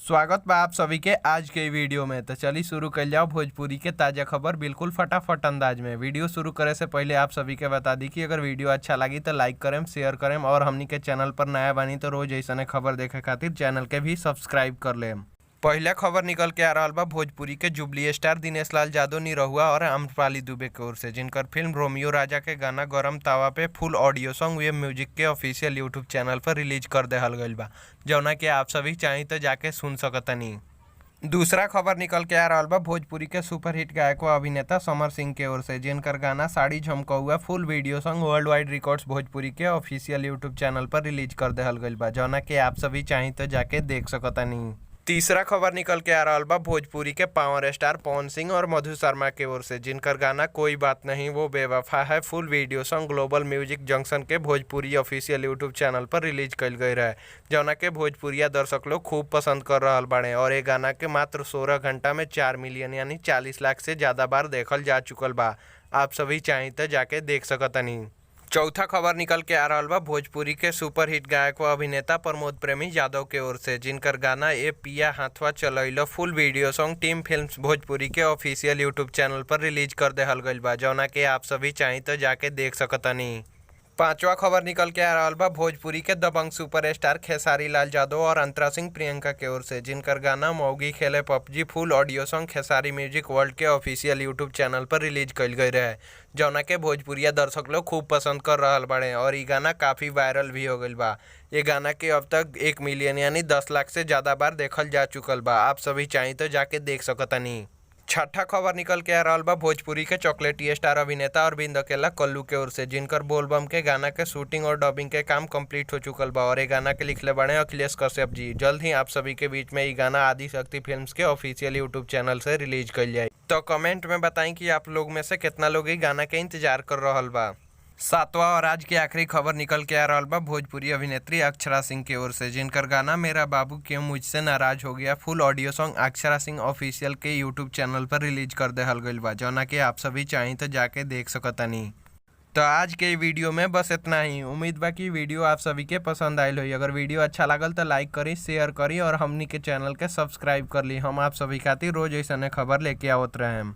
स्वागत बा आप सभी के आज के वीडियो में। तो चलिए शुरू कर जाओ भोजपुरी के ताज़ा खबर बिल्कुल फटाफट अंदाज में। वीडियो शुरू करे से पहले आप सभी के बता दी कि अगर वीडियो अच्छा लगी तो लाइक करें, शेयर करें और हमनी के चैनल पर नया बानी तो रोज ऐसा खबर देखे खातिर चैनल के भी सब्सक्राइब कर लेम। पहला खबर निकल के आ रहा बा भोजपुरी के जुबली स्टार दिनेश लाल यादव निरहुआ और आम्रपाली दुबे की ओर से, जिनकर फिल्म रोमियो राजा के गाना गरम तावा पे full audio song wave music के ऑफिशियल यूट्यूब चैनल पर रिलीज कर देहल गईल बा, जौना के आप सभी चाही तो जाके सुन सकतनी। दूसरा खबर निकल के आ रहा बा भोजपुरी के सुपरहिट गायक व अभिनेता समर सिंह के ओर से, जिनकर गाना साड़ी झमकौआ full video song world wide records Bhojpuri के ऑफिशियल यूट्यूब चैनल पर रिलीज कर देहल गईल बा, जौना के आप सभी चाही तो जाके देख सकतनी। तीसरा खबर निकल के आ रहा बा भोजपुरी के पावर स्टार पवन सिंह और मधु शर्मा के ओर से, जिनकर गाना कोई बात नहीं वो बेवफा है full video song global music junction के भोजपुरी ऑफिशियल यूट्यूब चैनल पर रिलीज कल गई रहे, जौना के भोजपुरिया दर्शक लोग खूब पसंद कर रहा बाड़े और ये गाना के मात्र 16 घंटा में 4 मिलियन यानी 40 लाख से ज़्यादा बार देखल जा चुकल बा। आप सभी चाही तो जाके देख सकतनी। चौथा खबर निकल के आ रहा बा भोजपुरी के सुपरहिट गायक व अभिनेता प्रमोद प्रेमी यादव के ओर से, जिनकर गाना ए पिया हाथवा चलैलो full video song team films Bhojpuri के ऑफिशियल यूट्यूब चैनल पर रिलीज कर देहल गईल बा, जौना के आप सभी चाही तो जाके देख सकतनी। पांचवा खबर निकल के आ रहा बा भोजपुरी के दबंग सुपरस्टार खेसारी लाल यादव और अंतरा सिंह प्रियंका के ओर से, जिनकर गाना मौगी खेले PUBG full audio song Khesari music world के ऑफिशियल यूट्यूब चैनल पर रिलीज कल गई रहे, जौना के भोजपुरिया दर्शक लोग खूब पसंद कर रहा बाड़े और ई गाना काफ़ी वायरल भी हो गईल बा। ये गाना के अब तक 1 मिलियन यानी 10 लाख से ज़्यादा बार देखल जा चुकल बा। आप सभी चाही तो जाके देख सकतनी। छठा खबर निकल के आ रहा बा भोजपुरी के चॉकलेटी स्टार अभिनेता अरविंद अकेला कल्लू के ओर से, जिनकर बोलबम के गाना के शूटिंग और डबिंग के काम कंप्लीट हो चुकल बा और ये गाना के लिखले बाड़े अखिलेश कश्यप जी। जल्द ही आप सभी के बीच में ये गाना आदि शक्ति फिल्म्स के ऑफिशियल यूट्यूब चैनल से रिलीज कल जाए। तो कमेंट में बताएं कि आप लोग में से कितना लोग ये गाना के इंतजार कर रहा बा। सातवां और आज की आखिरी खबर निकल के आ रहा बा भोजपुरी अभिनेत्री अक्षरा सिंह की ओर से, जिनकर गाना मेरा बाबू क्यों मुझसे नाराज हो गया full audio song Akshara Singh official के यूट्यूब चैनल पर रिलीज कर देहल गईल बा, जौना के आप सभी चाही तो जाके देख सकतनी। तो आज के वीडियो में बस इतना ही। उम्मीद बा कि वीडियो आप सभी के पसंद आयल होई। अगर वीडियो अच्छा लागल तो लाइक करी, शेयर करी और हमनी के चैनल के सब्सक्राइब कर ली। हम आप सभी खातिर रोज ऐसा खबर लेके आवत रहें।